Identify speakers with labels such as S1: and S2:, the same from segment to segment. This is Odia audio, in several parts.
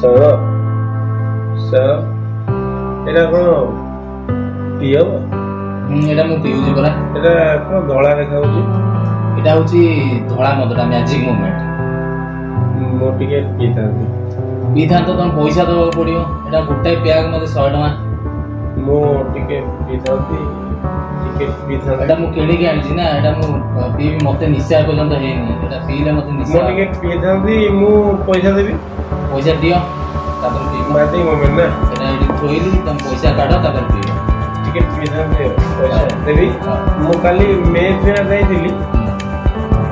S1: ସାଙ୍ଗ, ସାଙ୍ଗ, ଏଇଟା କଣ ପିଇହବ?
S2: ହୁଁ, ଏଇଟା ମୁଁ ପିଉଛି ପରା।
S1: ଏଇଟା କଣ ଧଳା ଦେଖାଯାଉଛି?
S2: ଏଇଟା ହଉଛି ଧଳା ମଦଟା, ମ୍ୟାଜିକ ମୁଭମେଣ୍ଟ।
S1: ମୁଁ ଟିକେ ପିଇଥାନ୍ତି।
S2: ପିଇଥାନ୍ତ, ତମେ ପଇସା ଦେବାକୁ ପଡିବ। ଏଇଟା ଗୋଟାଏ ପ୍ୟାକ୍ ମତେ 100 ଟଙ୍କା।
S1: ମୁଁ ଟିକେ ପିଇଥାନ୍ତି, ଟିକେ ପିଇଥାନ୍ତି।
S2: ଏଇଟା ମୁଁ କିଣିକି ଆଣିଛି ନା, ଏଇଟା ମୁଁ ପିଇବି। ମତେ ନିଶା ଏପର୍ଯ୍ୟନ୍ତ ହେଇନି। ଏଇଟା ପିଇଲେ ମତେ
S1: ମୁଁ
S2: ନିଶା।
S1: ଟିକେ ପିଇଥାନ୍ତି, ମୁଁ ପଇସା ଦେବି।
S2: ପଇସା ଦିଅ, ତାପରେ ପିଇବ।
S1: ମ୍ୟାଜିକ ମୁଭମେଣ୍ଟ ନା?
S2: ସେଟା ଏଇଠି ଥୋଇଲି, ତମେ ପଇସା କାଢ, ତାପରେ ପିଇବ।
S1: ଟିକେ ପିଇଥାନ୍ତି ଆଉ ପଇସା ଦେବି।
S2: ହଁ।
S1: ମୁଁ କାଲି ମେ ଫେୟାର ଯାଇଥିଲି।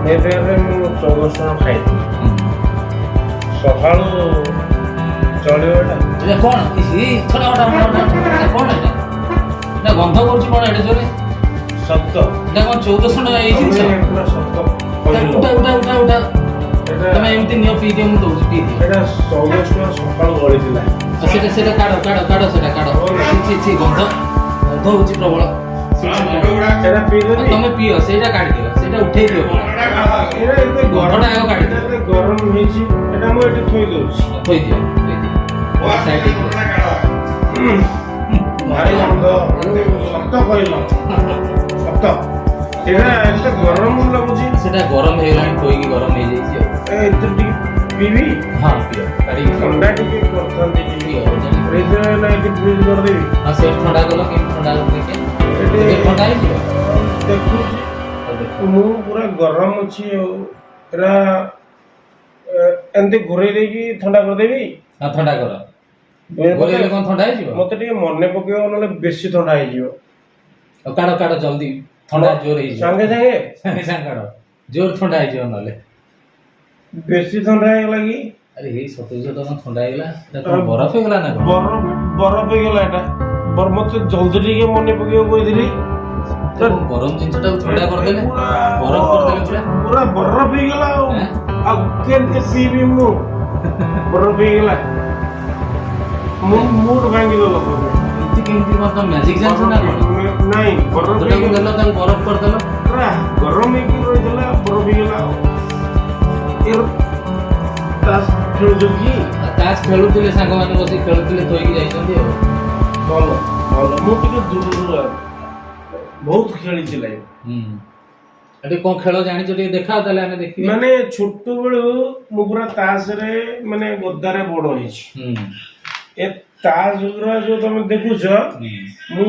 S1: ମେ ଫେୟାରରେ ମୁଁ 1400 ଟଙ୍କା ଖାଇଥିଲି ସକାଳୁ। ଚଳିବ ଏଇଟା?
S2: ଏଇଟା କଣ? ଇ, ଛଡା, ଛଡା, ଛଡା, ଏଇଟା କଣ? ଏଇଟା ଏଇଟା ଗନ୍ଧ କରୁଛି କଣ ଏଇଟା ଜୋରେ?
S1: ସତ।
S2: ଏଇଟା କଣ 1400 ଟଙ୍କା ଏଇ ଜିନିଷ?
S1: ତମେ ପୁରା ସତ କହିଲ।
S2: ଉଠା, ଉଠା, ଉଠା, ଉଠା।
S1: ଏଇଟା
S2: ତମେ ଏମିତି ନିଅ, ପିଇ ଦିଅ, ମୁଁ ଦଉଛି, ପିଇ ଦିଅ।
S1: ଏଇଟା 1400 ଟଙ୍କା ସକାଳୁ ଗଳିଥିଲା।
S2: ଆଉ ସେଟା କାଢ, କାଢ, କାଢ, ସେଟା କାଢ। ଛି ଛି ଛି, ଗନ୍ଧ ଗନ୍ଧ ହଉଛି ପ୍ରବଳ। ଛି, ଛି, କାଢ।
S1: ସେଟା
S2: ଆଉ
S1: ପିଇଦେବି।
S2: ତମେ ପିଅ, ସେଇଟା କାଢି ଦିଅ, ସେଇଟା ଉଠେଇ ଦିଅ ପୁରା।
S1: ଏଇଟା ଏତେ ଗରମ
S2: ଗନ୍ଧଟା ଆଗ କାଢି
S1: ଏଇଟା
S2: ଦିଅ।
S1: ଏତେ ଗରମ ହେଇଛି, ଏଇଟା ମୁଁ ଏଠି ଥୋଇ ଦଉଛି।
S2: ଥୋଇ ଦିଅ, ଥୋଇ ଦିଅ ସାଇଡ୍ ହେଇକି।
S1: ଭାରି ଗନ୍ଧ। ସତ କହିଲ, ସତ। ଏଇଟା ଏତେ ଗରମ ଲାଗୁଛି।
S2: ସେଟା ଗରମ ହେଇଗଲାଣି, ଥୋଇକି ଗରମ ହେଇଯାଇଛି ଆଉ।
S1: ଏ, ଏଥିରୁ ଟିକେ ପିଇବି।
S2: ହଁ, ପିଅ, କାଢିକି ପିଅ।
S1: ଥଣ୍ଡା ଟିକେ କରିଥାନ୍ତି ଟିକେ।
S2: ପିଅ, ଜାଣି।
S1: ଫ୍ରିଜରେ ନା ଏଠି ଫ୍ରିଜ କରିଦେବି?
S2: ହଁ, ସେଇଠି ଥଣ୍ଡା କଲ। କେମିତି ଥଣ୍ଡା କଲ ଦେଖିଆ।
S1: ଏଠି।
S2: ଟିକେ ଥଣ୍ଡା ହେଇଯିବ।
S1: ଦେଖୁଛି।
S2: ହଉ, ଦେଖ।
S1: ମୁଁ ପୁରା ଗରମ ଅଛି ଆଉ ଏଟା ଏମିତି ଘୋରେଇ ଦେଇକି ଥଣ୍ଡା କରିଦେବି।
S2: ହଁ, ଥଣ୍ଡା କର। ଘୋରେଇଲେ କଣ ଥଣ୍ଡା ହେଇଯିବ?
S1: ମତେ ଟିକେ ମନେ ପକେଇବ, ନହେଲେ ବେଶୀ ଥଣ୍ଡା ହେଇଯିବ।
S2: ଆଉ କାଢ, କାଢ ଜଲ୍ଦି, ଥଣ୍ଡା ଜୋର ହେଇଯିବ।
S1: ସାଙ୍ଗେ ସାଙ୍ଗେ।
S2: ସାଙ୍ଗେ ସାଙ୍ଗେ କାଢ, ଜୋର ଥଣ୍ଡା ହେଇଯିବ ନହେଲେ।
S1: ବେଶୀ ଥଣ୍ଡା ହେଇଗଲା କି?
S2: ଆରେ, ଏଇ 2700 ଟଙ୍କା ଥଣ୍ଡା ହେଇଗଲା। ଏଟା କଣ ବରଫ ହେଇଗଲା ନା କଣ?
S1: ବରଫ, ବରଫ ହେଇଗଲା ଏଟା। ମତେ ଜଲ୍ଦି ଟିକେ ମନେ ପକେଇବାକୁ କହିଥିଲି।
S2: ଏଟା କଣ ଗରମ ଜିନିଷଟାକୁ ଥଣ୍ଡା କରିଦେଲେ? ବରଫ କରିଦେଲେ ପୁରା।
S1: ପୁରା ବରଫ ହେଇଗଲା ଆଉ।
S2: ଏଁ?
S1: ଆଉ କେମିତି ପିଇବି ମୁଁ? ବରଫ ହେଇଗଲା, ମୁଁ ମୁଡ ଭାଙ୍ଗିଗଲା ତମେ।
S2: ଏମିତି କେମିତି କଣ? ତମେ ମ୍ୟାଜିକ ଜାଣିଛ ନା କଣ?
S1: ନାଇଁ, ବରଫ
S2: ମଦଟାକୁ
S1: ହେଇଗଲା।
S2: ଦେଲ, ତାକୁ ବରଫ କରିଦେଲ।
S1: ପୁରା ଗରମ ହେଇକି ରହିଥିଲା, ବରଫ ହେଇଗଲା। ଆଉ ଏ ତାସ ଖେଳୁଛ କି?
S2: ଆଉ ତାସ ଖେଳୁଥିଲେ, ସାଙ୍ଗମାନେ ବସି ଖେଳୁଥିଲେ, ଥୋଇକି ଯାଇଛନ୍ତି ଆଉ।
S1: ଭଲ ଭଲ, ମୁଁ ଟିକେ ଦୂରରୁ ଆଉ। ବହୁତ ଖେଳିଛି ଲାଇଫ।
S2: ହୁଁ, ଏଠି କଣ ଖେଳ ଜାଣିଛ ଟିକେ ଦେଖାଅ, ତାହେଲେ ଆମେ ଦେଖିବା।
S1: ମାନେ ଛୋଟବେଳୁ ମୁଁ ପୁରା ତାସରେ ମାନେ ଗଦାରେ ବଡ ହେଇଛି। ଏ ତାସ ଗୁରା ଯୋଉ ତମେ ଦେଖୁଛ, ମୁଁ